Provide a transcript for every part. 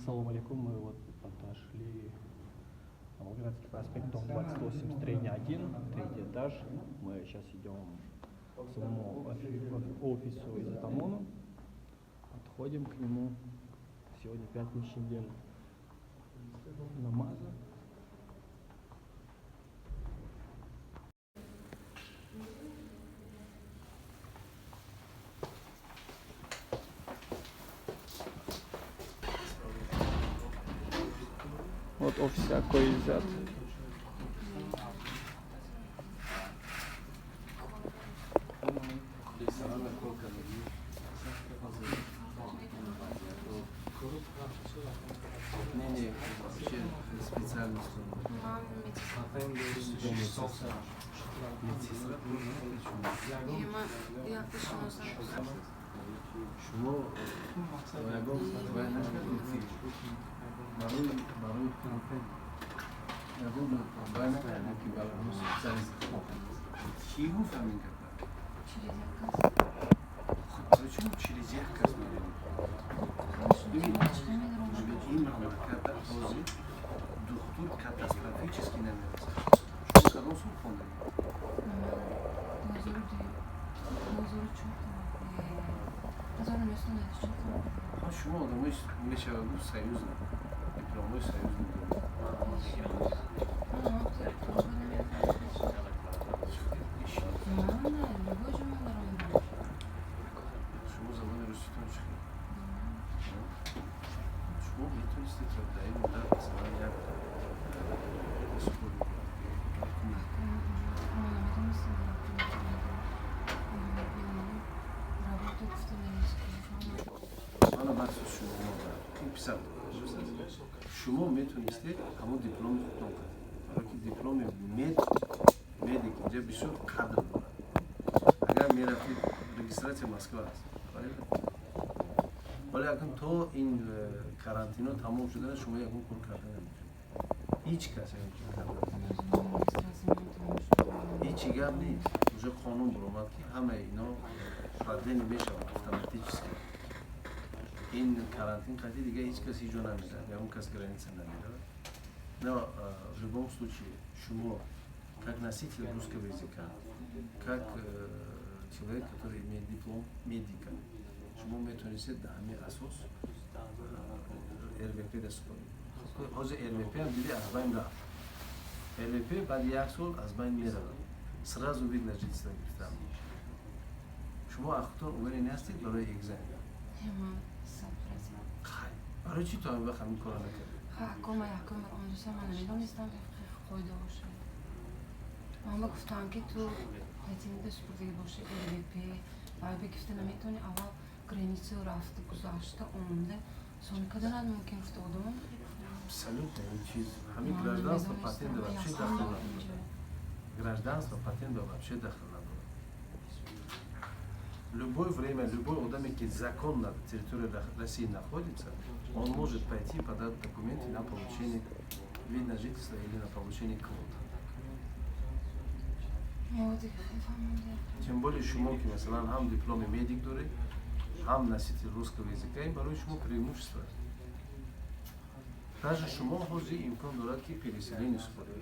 Ассалому алейкум, мы вот подошли на Волгоградский проспект, дом 28, строение 1, третий этаж. Мы сейчас идем к самому офису Иззат Амону. Подходим к нему. Сегодня пятничный день намаза. Вот офис какой Иззат. Не, вообще специальность. Мам, медсестра. Медсестра? Ема, я пишносам. Шумо ягон вай накардед, барои ягон вай накардед, ки барои ҳамон специалист? Кӣ гуфт ҳамин гапа? Через як кас. Барои чӣ через як кас мерем? Ин мамлаката ҳозир духтур катастрофически намерасад. Шумо кадом сол хондед? 2004, 1994. Ҳа, шумо одамои, мешавад гуфт, союзна, дипломҳои союзна доред. Ман любой ҷо ман даромадам. Шумо забони руситон чӣ хел? Шумо метавонистед дар ин муддат, масалан, як супорӣ. Ман наметонистам. Работа гуфта намескунам. Мана махсус шумо ин писар, шумо метавонистед ҳамон дипломи худтон кардед, барое ки дипломи медик инҷа бисёр қадр дорад. Агар мерафтед, регистрация Москва аст, правильно? Вале акун то ин карантино тамом шудана шумо ягон кор карда наметавонед, ҳеҷ кас ягон чиз карда. Ҳечи гап нест, уже қонун баромад, ки ҳамаи ино продление мешавад автоматически. Ин карантин қатъи дига ҳеҷ кас ҳеҷ ҷо намерад, ягон кас граница намерад. Но в любом случае шумо как носитель русского языка, как человек, который имеет диплом медика, шумо метавонистед дар ҳамин асос РВП дастпоред. Ҳозир РВП ҳам диди, аз байн рафт. РВП баъди як сол аз байн меравад, сразу вид на жительство гирифтан. Шумо ахтон уверен ҳастед барои экзамен? Барои чӣ то ҳамин вақт ҳамин корро накардед? Ҳакома якум омӯза, ман намедонистам қоида бошад. Ман ба гуфтам, ки ту патента супурдагӣ боши, РВП вай бигифта наметавонӣ, аввал границаро рафта, гузашта омада, сони каданат мумкин гуфта одамон. Абсолютно, ин чиз ҳамин гражданство патента вообще дахл надорад. Гражданство патента вообще дахл надорад. Любое время, любой одаме, ки закон на территории России находится, он может пойти подать документы на получение вид на жительство или на получение квот. Тем более шумо ки, масалан, ҳам дипломи медик доред, ҳам носитель русского языка, ин барои шумо преимущество. Даже шумо ҳозир имкон дорад, ки переселение супоред,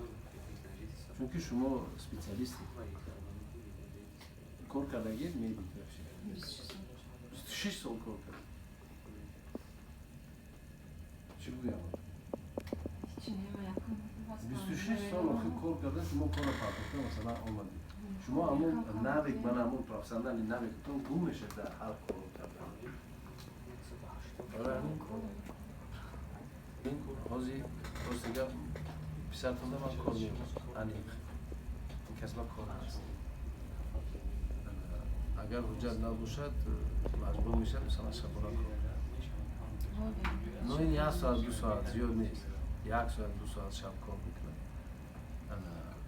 чунки шумо специалисте, кор кардагиед, медик вообще 26 сол кор кард. Чӣ гӯям, 26 сол охи кор карда, шумо корро партохта, масалан, омадед. Шумо ҳамон навык, мана ҳамон профессиональный навык атон гум мешавад дар ҳар кор кардан. Барои ҳамин ҳозир, рости гап, писартонда ман кор меёбам, аниқ ин касба кор ҳаст. Агар ҳуҷҷат набошад, маҷбур мешавад, масалан, шабона кор кунад. Но ин як соат, 2 соат, зиёд нест, як соат, 2 соат шаб кор мекунад.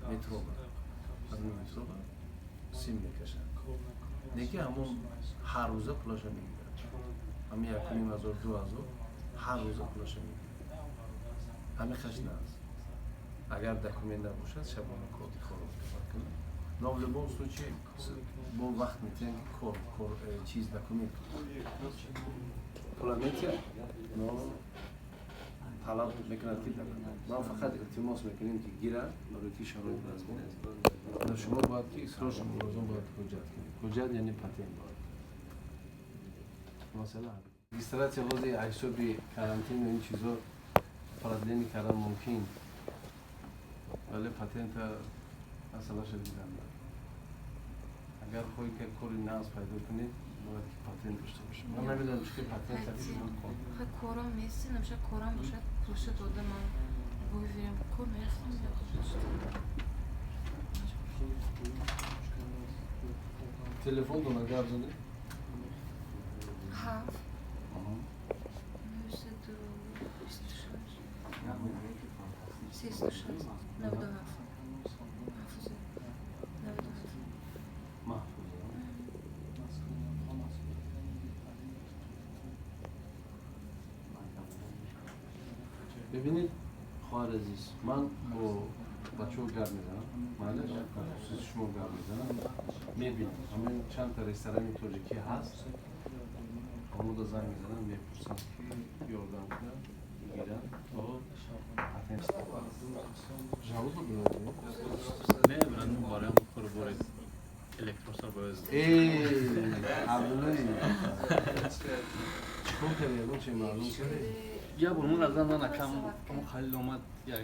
Метроба, метроба сим мекашад, неки ҳамон ҳар рӯза пулаша мегирад, ҳамин 1500, 2000 ҳар рӯза пулаша мегирад. Ҳамин хашна аст, агар документ набошад, шабона кор кунад. Но в любом случае бо вақт метиҳанд, ки кор чиз, документ, пула метиҳад, но Талаб мекунад, ки ман фақат илтимос мекунем, ки гирад, барои ки шароит вазмин аст. Шумо бояд ки срочно мулозим бояд ҳуҷҷат кунед. Ҳуҷҷат, яъне патент бояд. Масалан, регистрация ҳози ҳисоби карантин, ин чизо продление кардан мумкин, вале патента масъалаша дидан. Агар хоҳӣ ки кори нағз пайдо кунед, бояд ки патент дошта бошед. Ман намедонам, чӣ патент. Корам нест, намеша корам бошад, пулша дода, ман боверем, кор наёфтам. Телефон дона гап занед. 7 926 360 97 Маҳфуза, 97. Маҳфуза. Бибинед, хоҳар азиз, ман бо бачаҳо гап мезанам, майлаш, дар хусуси шумо гап мезанам. Мебинам, ҳамин чандта ресторани тоҷикӣ ҳаст, омода занг мезанам, мепурсам, ки ёрдам кунанд, гиранд то патент. Жалоба Не, брат, бароям хӯр электросар бояд. Абдуллои, чикор кардӣ? Ягон чи маълум кардӣ? Я бор ман аз ман акам амо Халил омад, як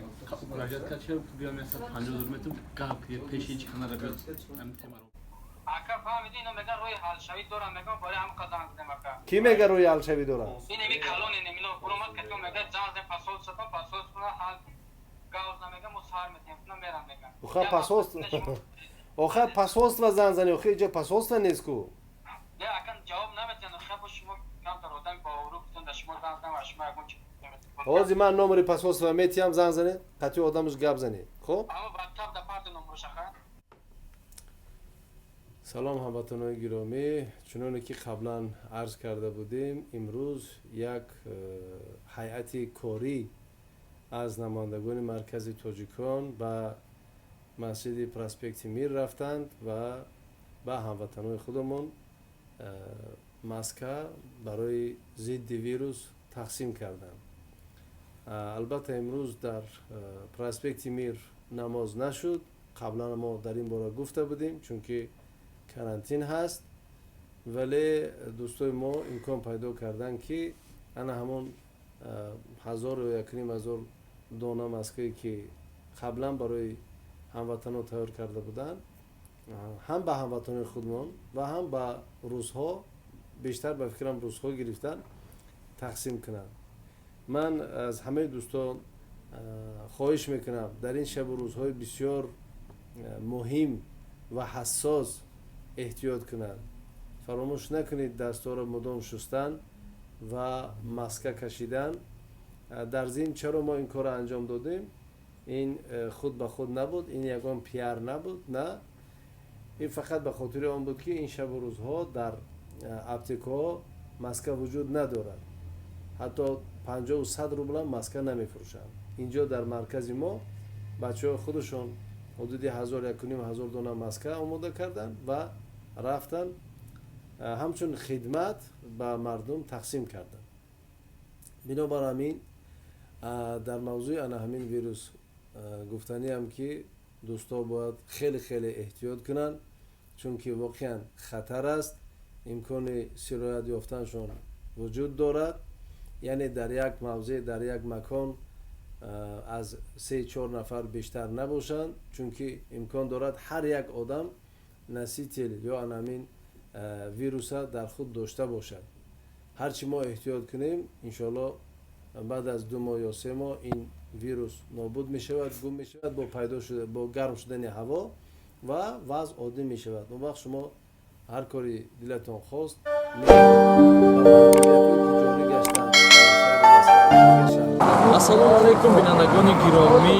муроҷиат кард, чера биём, 150 000 метр гап пеши ҳеҷ канара биёд, ҳамин темаро. Ака, фаҳмиди, ино меган, рӯи ҳалшавӣ дорам, меган, барои ҳам қадам задем, ака. Кӣ мега, рӯи ҳалшавӣ дорам? Ин еми калон, ин эмино буромад, катио мега, ҷан задем посольство, посольство ҳал гауз намега, мо сар метем, мерам, меган. Оха, посольство, оха, посольство зан зани, охи иҷо посольство нест ку. Не, ака, ҷавоб наметиҳанд, охи шумо камтар одами боварӯ гуфтан, да шумо зан задам ва шумо ягон чи. Ҳозир ман номери посольство метиҳам, зан занед, қатъи одамаш гап занед, хуб. Ама ватсап да парта номерош, аха. Салом, ҳамватанони гиромӣ! Чуноне ки қаблан арз карда будем, имрӯз як ҳайати корӣ аз намояндагони Маркази тоҷикон ба масҷиди проспекти Мир рафтанд ва ба ҳамватанони худамон маска барои зидди вирус тақсим карданд. Албатта, имрӯз дар проспекти Мир намоз нашуд, қаблан мо дар ин бора гуфта будем, чунки карантин ҳаст, вале дӯстои мо имкон пайдо карданд, ки ана ҳамон ҳазору 1500 дона маскае, ки қаблан барои ҳамватанон тайёр карда буданд, ҳам ба ҳамватанони худмон ва ҳам ба русҳо, бештар ба фикрам русҳо гирифтан, тақсим кунанд. Ман аз ҳамаи дӯстон хоҳиш мекунам, дар ин шабу рӯзҳои бисёр муҳим ва ҳассос эҳтиёт кунанд. Фаромӯш накунед дастҳоро мудом шустан ва маска кашидан. Дар зимн, чаро мо ин корро анҷом додем? Ин худ ба худ набуд, ин ягон пиар набуд, на, ин фақат ба хотири он буд, ки ин шабу рӯзҳо дар аптекаҳо маска вуҷуд надорад, ҳатто 50-у 100 рублам маска намефурӯшанд. Инҷо дар маркази мо бачаҳо худашон ҳудуди ҳазор, 1500 дона маска омода карданд ва рафтан, ҳамчун хидмат ба мардум тақсим карданд. Бинобар ҳамин, дар мавзӯи ана ҳамин вирус гуфтаниам, ки дӯстҳо бояд хеле хеле эҳтиёт кунанд, чунки воқеан хатар аст, имкони сироят ёфтаншон вуҷуд дорад. Яъне дар як мавзеъ, дар як макон аз се чор нафар бештар набошанд, чунки имкон дорад ҳар як одам носитель ё ана ҳамин вируса дар худ дошта бошад. Ҳарчи мо эҳтиёт кунем, иншоалло, баъд аз 2 моҳ ё 3 моҳ ин вирус нобуд мешавад, гум мешавад бо пайдо шуда, бо гарм шудани ҳаво ва вазъ оддӣ мешавад. Он вақт шумо ҳар кори дилатон хост. Ҷорӣ гаштанд. Ассалому алайкум, бинандагони гиромӣ!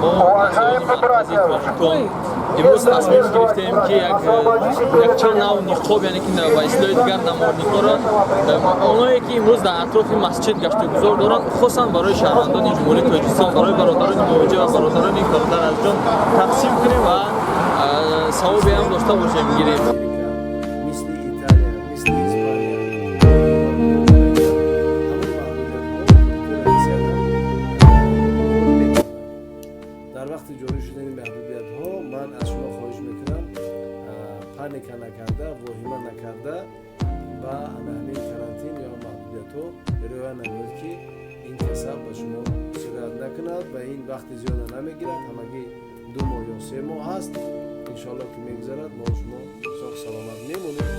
Мо аз маркази тоҷикон имрӯз тасмим гирифтем, ки якчанд нав ниқоб, яъне ки ба истилоҳи дигар намордникҳоро, оное ки имрӯз дар атрофи масҷид гаштугузор доранд, хусусан барои шаҳрвандони Ҷумҳурии Тоҷикистон, барои бародарони муҳоҷир ва бародарони кордар аз ҷон тақсим кунем ва савобе ҳам дошта бошем, гирем. Мисли Италия, мисли Испания, ҳамон маҳдудиятҳо. Риоя намоед, ки ин касал ба шумо сироят накунад ва ин вақти зиёда намегирад, ҳамагӣ 2 моҳ ё 3 моҳ ҳаст. Иншоалло, ки мегузарад, мо шумо соғ саломат мемонем.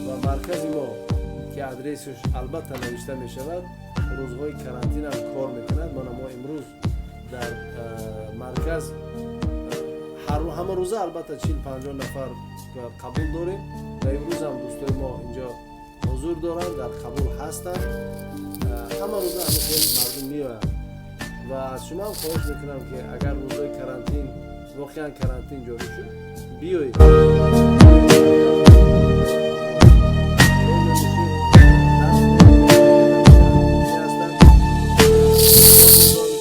Ва маркази мо, ки адресаш албатта навишта мешавад, рӯзҳои карантин ҳам кор мекунад. Мана мо имрӯз дар марказ ҳама рӯза албатта 40-50 нафар қабул дорем ва имрӯз ҳам дӯстои мо инҷо ҳузур доранд, дар қабул ҳастанд. Ҳама рӯза ҳама хел мардум меоянд ва аз шумо ҳам хоҳиш мекунам, ки агар рӯзҳои карантин воқеан карантин ҷорӣ шуд, биёед.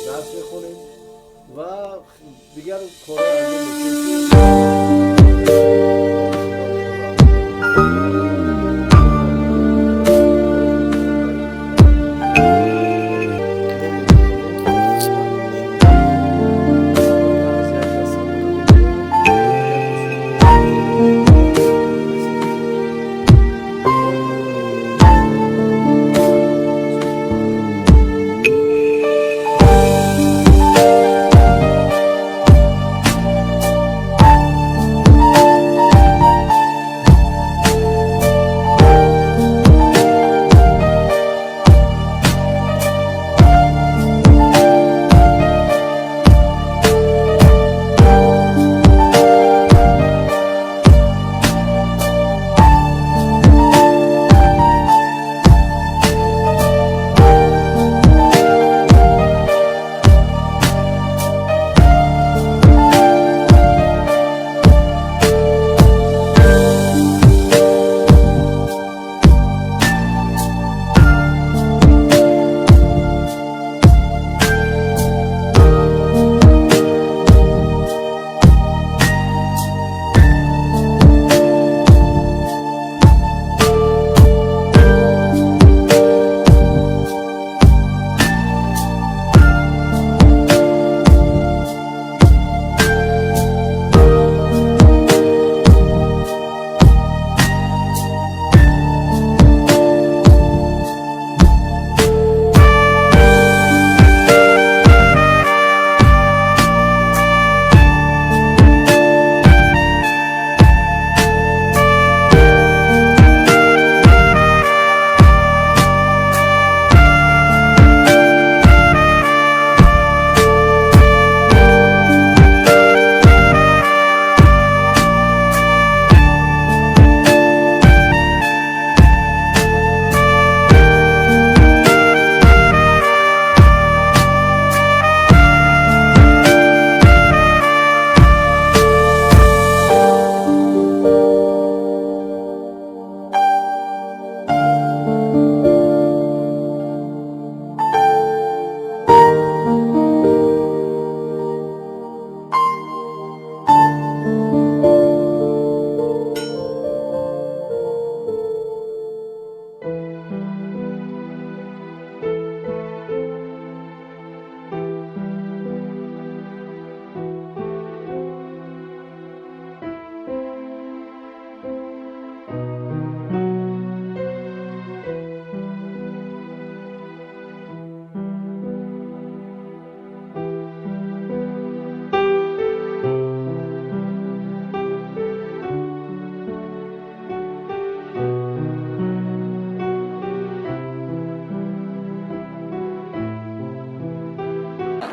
Дарс мехонем ва дигар корҳо анҷом медиҳем.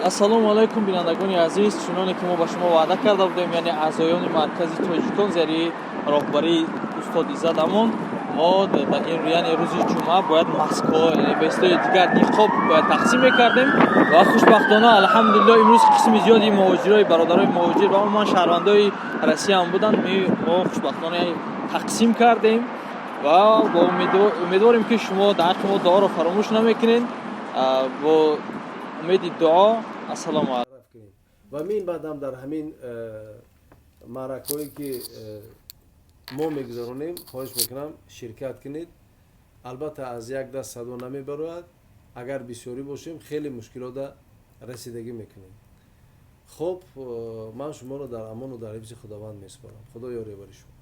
Ассалому алайкум, бинандагони азиз. Чуноне ки мо ба шумо ваъда карда будем, яъне аъзоёни маркази тоҷикон зери роҳбарии устод Иззат Амон, мо дар ин, яъне рӯзи ҷумъа, бояд маскҳо, яъне ба истилоҳи дигар ниқоб, бояд тақсим мекардем ва хушбахтона, алҳамдулилло, имрӯз қисми зиёди муҳоҷирои, бародарои муҳоҷир ва умуман шаҳрвандои Россия ҳам буданд. Мо хушбахтона тақсим кардем ва бо умедворем, ки шумо дар ҳаққи мо дуоро фаромӯш намекунед. Бо умеди дуо, ассалому алайкум. Ва мин баъдам дар ҳамин маъракаҳое, ки мо мегузаронем, хоҳиш мекунам, ширкат кунед. Албатта, аз як даст садо намебарояд. Агар бисёрӣ бошем, хеле мушкилота расидагӣ мекунем. Хуб, ман шуморо дар амону дар ҳифзи Худованд месупорам. Худо ёрӣ бари шумо.